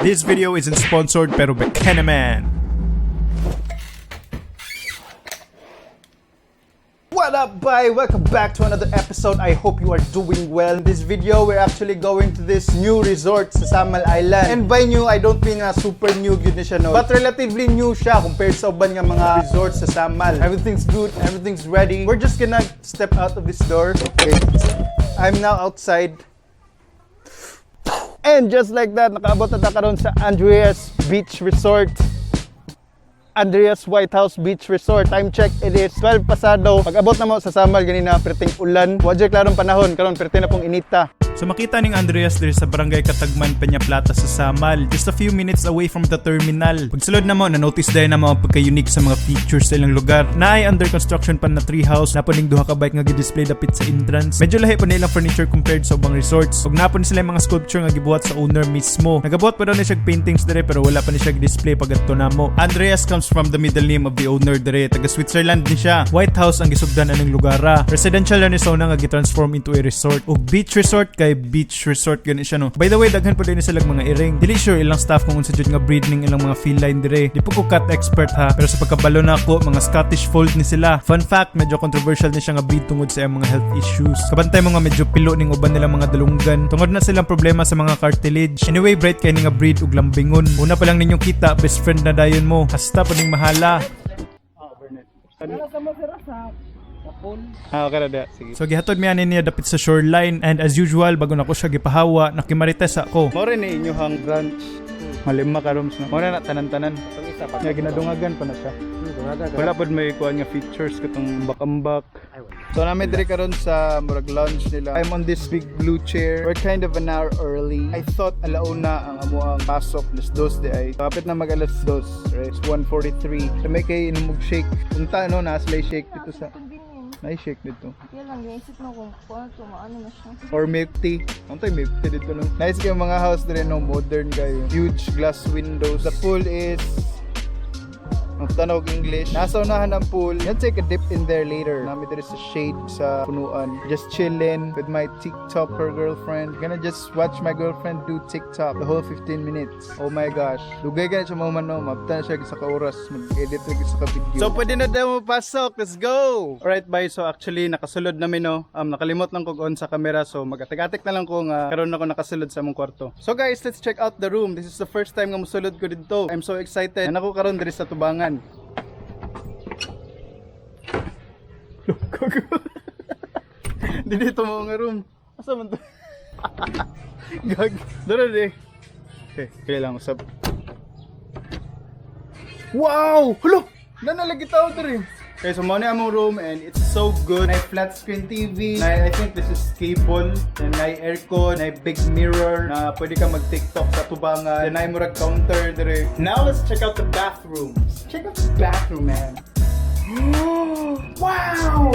This video isn't sponsored, pero baka naman. What up, bye? Welcome back to another episode. I hope you are doing well. In this video, we're actually going to this new resort sa Samal Island. And by new, I don't mean na super new gyud ni siya, no? But relatively new siya compared sa uban nga mga resorts sa Samal. Everything's good, everything's ready. We're just gonna step out of this door. Okay. I'm now outside. And just like that, nakaabot na ta karon sa Andreas Beach Resort. Andreas White House Beach Resort. Time check, it is 12 pasado. Pag abot na mo sa Samal ganina, perting ulan. Wa jud klarong panahon karon, perti na pong inita. So makita ning Andreas diri sa Barangay Katagman, Peña Plata sa Samal, just a few minutes away from the terminal. Pagsulod na mo, na-notice dayon na mo ang pagka-unique sa mga features sa ilang lugar. Naay under construction pa na treehouse, naa pod ning duha ka bike nga gi-display dapit sa entrance. Medyo lahi pa nilang furniture compared sa ubang resorts. Ug naa pod sila yung mga sculpture nga gibuhat sa owner mismo. Nagabuhat pa daw ni siya paintings dire, pero wala pa ni siya display pag adto namo. Andreas comes from the middle name of the owner dire, taga Switzerland ni siya. White House ang gisugdan aning lugar. Residential na ni sa una nga gitransform into a resort. Ug beach resort kay beach resort gani siya, no. By the way, daghan po din sila mga iring. Dili sure ilang staff kung unsa jud nga breed ning ilang mga feline dire. Di po ko cat expert ha, pero sa pagkabalo nako, mga Scottish Fold ni sila. Fun fact, medyo controversial ni siya nga breed tungod sa iyang mga health issues. Kabantay mo nga medyo pilo ning uban nilang mga dalunggan tungod na silang problema sa mga cartilage. Anyway, bright kay ni nga breed ug lambingon. Una pa lang ninyong kita, best friend na dayon mo. Hasta pa ning mahala. Ah, okay ra da. Sige. So gihatod mi ani niya dapit sa shoreline and as usual, bago nako siya gipahawa, nakimarites ako. Mao ni inyong branch. Malima ka rooms, no. Mao na tanan-tanan. Nga ginadungagan pa na siya. Wala pod may kuan nga features katong ambak-ambak. So naa mi diri karon sa murag lounge nila. I'm on this big blue chair. We're kind of an hour early. I thought alauna ang amoang pasok, 2:00 diay. Kapit na mag 2:00, right? It's 1:43. So may kay inom og shake. Unta no, naa sila shake dito sa Convenient. Naa shake dito. Kaya lang, ginisip na kung kung ano to, maano na siya. Or milk tea. Ano tayo milk tea dito, no? Nice kayo mga house diri, no, modern kayo. Huge glass windows. The pool is ang tanog English. Nasa unahan ng pool. Let's take a dip in there later. Naa mi diri sa shade sa punuan. Just chilling with my TikToker girlfriend. Gonna just watch my girlfriend do TikTok the whole 15 minutes. Oh my gosh. Dugay ka na siya mahuman, no. Mabta na siya sa ka oras. Mag-edit lagi sa ka-video. So pwede na daw mapasok. Let's go! Alright, bye. So actually, nakasulod na mi, no. Nakalimot lang kog on sa camera. So mag-atik-atik na lang ko nga karon ako nakasulod sa among kwarto. So guys, let's check out the room. This is the first time nga musulod ko dito. I'm so excited. Naa ko karon diri sa tubangan. Lukog. Dito mo nga room. Asa man to? Gag. Dara di. Okay, kaya lang usab. Wow! Hulo! Nanalagi tao diri. Okay, so mao ni among room and it's so good. Naay flat screen TV. Na I think this is cable. And naay aircon, naay big mirror na pwede ka mag-TikTok sa tubangan. Then naay murag counter diri. Now let's check out the bathroom. Let's check out the bathroom, man. Wow!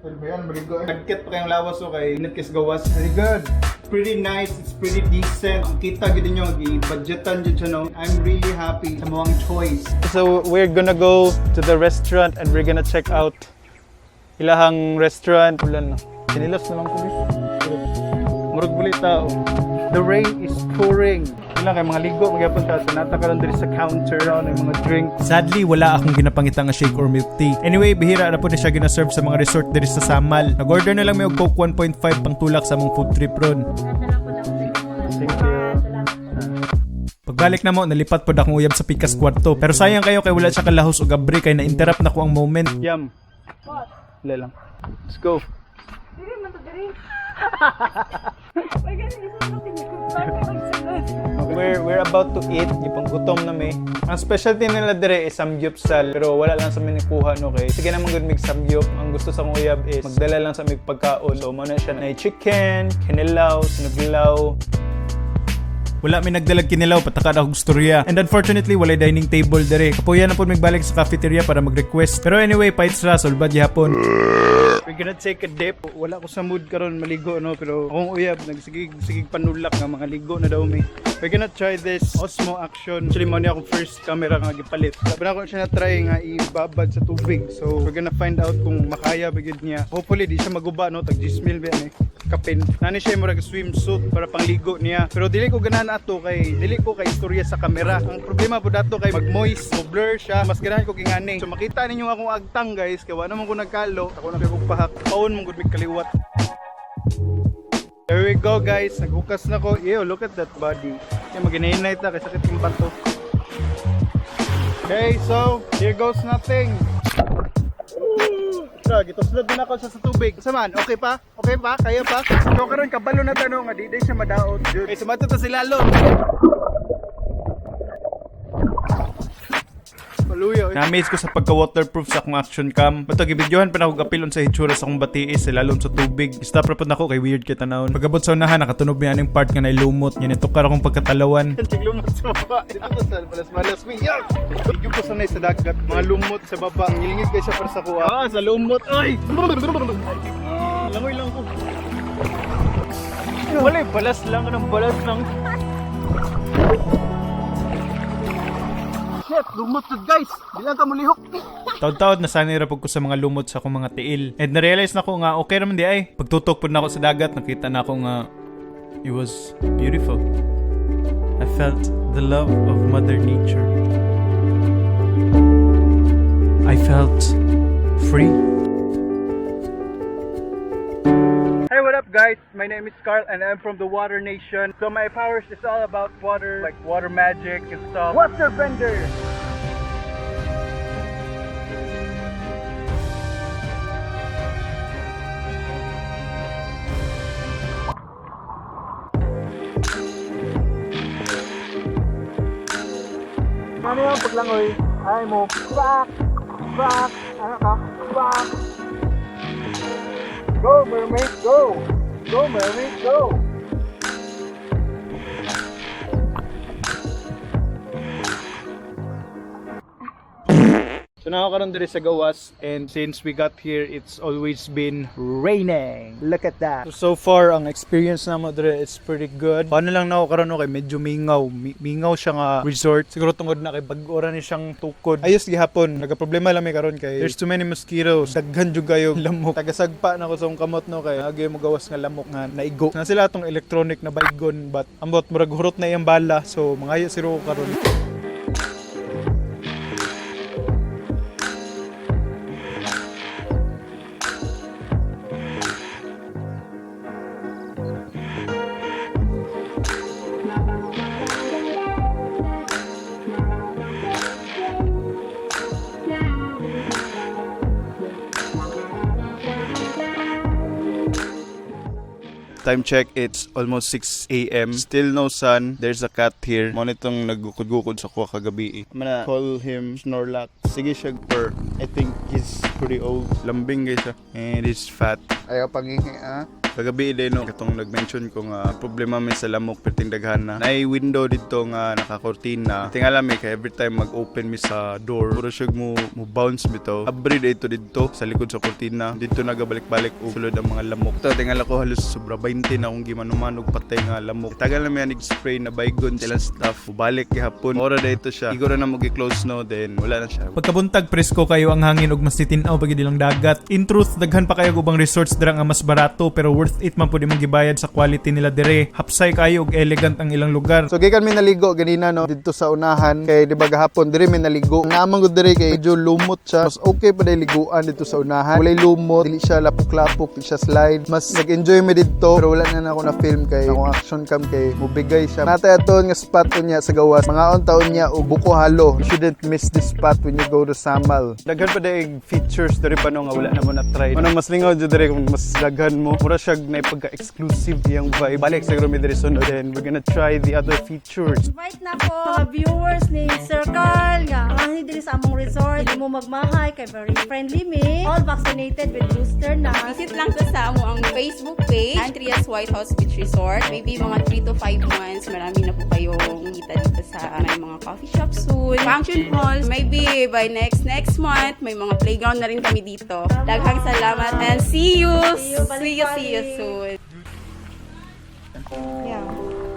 Pwede ba yan? Maligo eh. Nagkit pa kayong lawas o kay init kis gawas. Very good. Pretty nice. It's pretty decent. Ang kita gid ninyo, gi-budgetan jud siya, no. I'm really happy sa among choice. So we're gonna go to the restaurant and we're gonna check out ilahang restaurant. Ulan na. Sinilas na lang ko, bis. Murag buli tao. The rain is pouring. Yun lang kay mga ligo magyapon ka sa nata karon diri sa counter ano yung mga drinks. Sadly, wala akong ginapangita nga shake or milk tea. Anyway, bihira na po na siya gina-serve sa mga resort diri sa Samal. Nag-order na lang may og Coke 1.5 pang tulak sa among food trip ron. Thank you. Pagbalik na mo, nalipat pod akong uyab sa pikas kwarto. Pero sayang kayo kay wala siya kalahos og abri kay na-interrupt na ko ang moment. Yum. Wala lang. Let's go. Diri man to diri. Ay, ganun, isa sa tingin. We're about to eat. Gipang gutom na mi. Ang specialty nila dire is samgyupsal, pero wala lang sa nikuha, no, kay sige naman gud mig samgyup. Ang gusto sa akong uyab is magdala lang sa mig pagkaon. So mo na siya na chicken, kinilaw, sinuglaw. Wala mi nagdalag kinilaw, pataka na akong storya. And unfortunately, walay dining table dire. Kapuya na po magbalik sa cafeteria para mag-request. Pero anyway, paits ra, sulbad gihapon. We're gonna take a dip. Wala ko sa mood karon maligo, no, pero akong uyab nagsigig sigig panulak nga mga ligo na daw mi. We're gonna try this Osmo Action. Actually, mao ni akong first camera nga gipalit. Sabi na ko siya na try nga ibabad sa tubig. So we're gonna find out kung makaya ba gyud niya. Hopefully di siya maguba, no, tag 10 mil ba yan eh. Kapin. Nani siya murag swimsuit para pangligo niya. Pero dili ko ganahan. ganahan ato kay dili ko kay istorya sa kamera. Ang problema po dato kay mag-moist, mo blur siya. Mas ganahan ko gingani. So makita ninyo akong agtang, guys, kay wa naman ko nagkalo. Ako na kay kog pahak. Paon mong gud mig kaliwat. There we go, guys, naghukas na ko. Ew, look at that body. Kaya maginahinay ta kay sakit yung bato. Okay, so here goes nothing. Tra, gituslod na ako siya sa tubig. Saman, okay pa? Okay pa? Kaya pa? So karon kabalo na tanong nga di day siya madaot. Okay, sumato ta si Lalo. Paluyo. Na-amaze ko sa pagka-waterproof sa akong action cam. Bato gibidyohan pa nako gapilon sa hitsura sa akong batiis sa lalom sa tubig. Stop ra pod nako kay weird kay tanawon. Pagabot sa unahan nakatunob mi aning part nga nailumot. Nya nitukar akong pagkatalawan. Tig lumot sa baba. Dito to sa malas-malas. Yak! Medyo ko sanay sa dagat. Mga lumot sa baba. Ang ngilingid kay siya para sa kuha. Ah, sa lumot. Ay! Langoy lang ko. Wala, balas lang ng balas lang. Shit, lumot to, guys. Bilang ka mulihok. Taod-taod nasanay ra pud ko sa mga lumot sa akong mga tiil. And na-realize na ko nga okay raman di ay. Pagtutok pud nako sa dagat, nakita na ako nga it was beautiful. I felt the love of Mother Nature. I felt free. Hey, what up, guys? My name is Carl and I'm from the Water Nation. So my powers is all about water, like water magic and stuff. Water bender! Mami ang paglangoy, ay mo, back, back, ano ka, back. Go, mermaid, go! Go, mermaid, go! So now karon diri sa gawas and since we got here, it's always been raining. Look at that. So far ang experience namo diri is pretty good. Paano lang nako karon, okay, medyo mingaw. Mingaw siya nga resort. Siguro tungod na kay bag-o ra ni siyang tukod. Ayos gihapon. Nagaproblema lang mi karon kay there's too many mosquitoes. Daghan jud kayo lamok. Tagasagpa na ko sa akong kamot no kay agi mo gawas nga lamok nga naigo. Na sila atong electronic na baygon but ambot murag hurot na iyang bala. So mangayo siro ko karon. Time check, it's almost 6 a.m. Still no sun. There's a cat here. Mo nitong nagukod-gukod sa kuha kagabi. I'm gonna call him Snorlax. Sige siya per. I think he's pretty old. Lambing guys siya. And he's fat. Ayaw pangihi, ah. Kagabi din no, katong nag-mention ko nga problema mi sa lamok perting daghan na. Nay window dito nga nakakortina. Tingala mi kay every time mag-open mi sa door, puro siya mo bounce bitaw. Abri dito dito sa likod sa kortina. Dito nagabalik-balik og sulod ang mga lamok. To tingala ko halos sobra 20 na akong gimanuman og patay nga lamok. Tagal na mi anig spray na Baygon ilang stuff. Balik gihapon. Ora dito siya. Igor na mo gi-close no, then wala na siya. Pagkabuntag, presko kayo ang hangin ug mas titin-aw pag ilang dagat. In truth, daghan pa kayo og ubang resorts dira nga mas barato pero worth it man pud imong gibayad sa quality nila dire. Hapsay kayo ug elegant ang ilang lugar. So gikan mi naligo ganina no didto sa unahan kay di ba gahapon diri mi naligo. Naamang gud diri kay medyo lumot siya. Mas okay pa day liguan didto sa unahan. Walay lumot, dili siya lapok-lapok, dili siya slide. Mas nag-enjoy mi didto pero wala na nako na film kay akong action cam kay mubigay siya. Natay aton nga spot unya sa gawas. Mga taon niya og buko halo. You shouldn't miss this spot when you go to Samal. Daghan pa day features diri pa no nga wala na mo na try. Ano mas lingaw jud diri kung mas daghan mo. Mura siya na pagka-exclusive iyang vibe. Balik siguro mi diri sunod, then we're gonna try the other features. Invite na ko mga viewers ni Sir Carl nga ang diri sa among resort. Dili mo magmahay kay very friendly mi. All vaccinated with booster na. Visit lang to sa amo ang Facebook page, Andreas White House Beach Resort. Maybe mga 3 to 5 months, marami na po kayong kita dito sa may mga coffee shop soon. Function halls, maybe by next next month, may mga playground na rin kami dito. Daghang salamat and see you! See you, See you, see you balik-balik. soon. Yeah.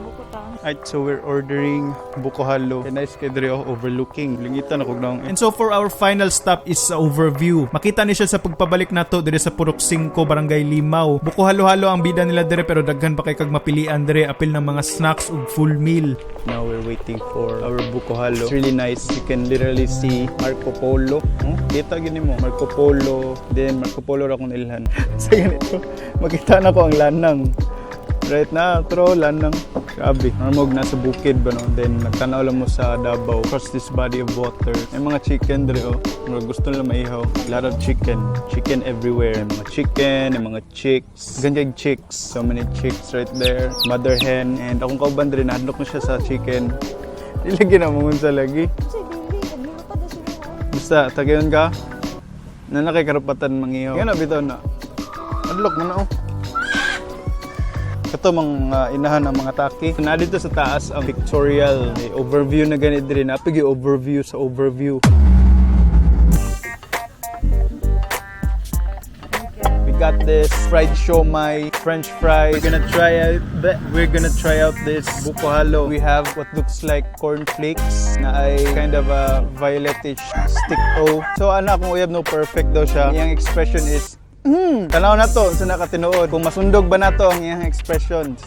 Buko ta. Alright, so we're ordering buko halo. Kay nice kay diri oh, overlooking. Lingitan ako naong. And so for our final stop is sa overview. Makita ni siya sa pagpabalik nato dire sa Purok 5, Barangay Limaw. Buko halo-halo ang bida nila dire pero daghan pa kay kag mapilian dire, apil ng mga snacks ug full meal. Now we're waiting for our buko halo. It's really nice. You can literally see Marco Polo. Oh, kita gini mo. Marco Polo. Then Marco Polo ra akong ilhan. Sa ganito, makita na ko ang lanang. Right na, tro, lanang. Grabe. Murag nasa bukid ba no? Then nagtanaw lang mo sa Davao. Across this body of water. May mga chicken dre oh. Murag gusto nila maihaw. A lot of chicken. Chicken everywhere. May mga chicken, may mga chicks. Ganyan chicks. So many chicks right there. Mother hen. And akong kauban dre, nahadlok na siya sa chicken. Dili lagi na sa lagi. Basta, tagayon ka. Na kay karapatan mangihaw. Yan na, bitaw na. Adlok mo na oh. Ito mga inahan ng mga taki. Na dito sa taas ang pictorial. May overview na ganit diri. Napigi overview sa overview. We got this fried siomai, french fries. We're gonna try out this buko halo. We have what looks like corn flakes na ay kind of a violetish stick o. So ana akong uyab no, perfect daw siya. Iyang expression is Tanaw na to sa nakatinuod. Kung masundog ba nato ang iyang expressions.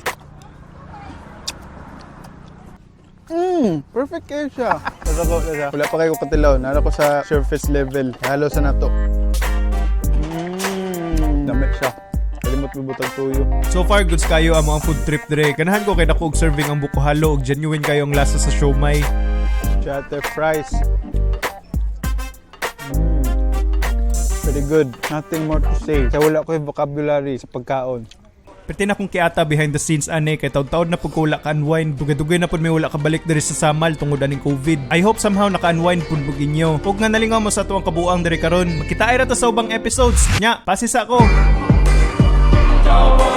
Perfect kayo siya. Nasa ko, nasa. Wala pa kayo katilaw. Nara ko sa surface level. Halo sa nato. Dami siya. Kalimot mo butang tuyo. So far goods kayo amo ang food trip dire. Ganahan ko kay dako og serving ang buko halo ug genuine kayo ang lasa sa siomai. Chatter fries. Pretty good. Nothing more to say. Kaya wala ko yung vocabulary sa pagkaon. Perti na kong kiata behind the scenes ane kay taud-taud na pud ko wala ka-unwind. Dugay-dugay na pud may wala kabalik diri sa Samal tungod aning COVID. I hope somehow naka-unwind pud mo inyo. Ug nga nalingaw mo sa atuang kabuang diri karon. Makita ra ta sa ubang episodes. Nya, pasisa ko. Ciao.